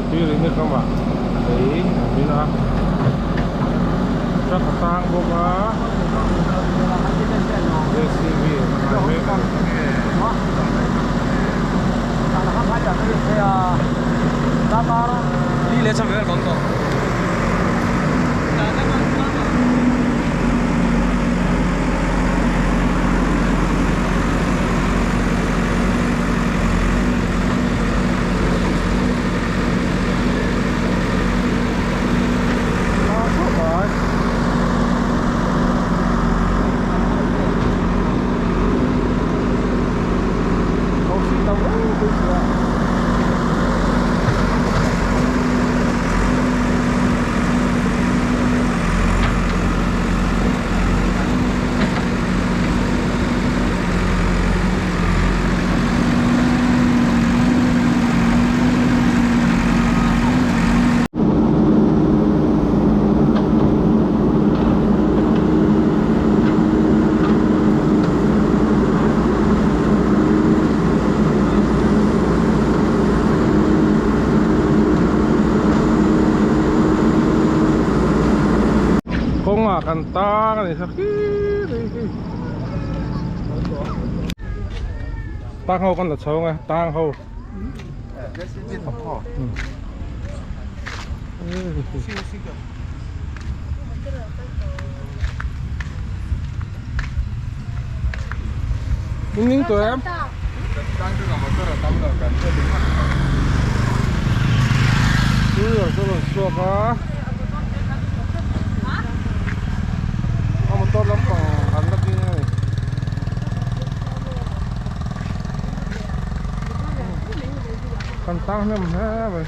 Tuirini kamah lei an bin a truck a tang bawk a jcb an khai mek a ni. Kawngah kan tang a ni kha khi khi khi Tang ho kan la chho ang e tang ho. Ning tawh em? Two wheeler chu a rawn chhuak a. A motor lampang an la ding a ni. Kan tang hnem hle mai.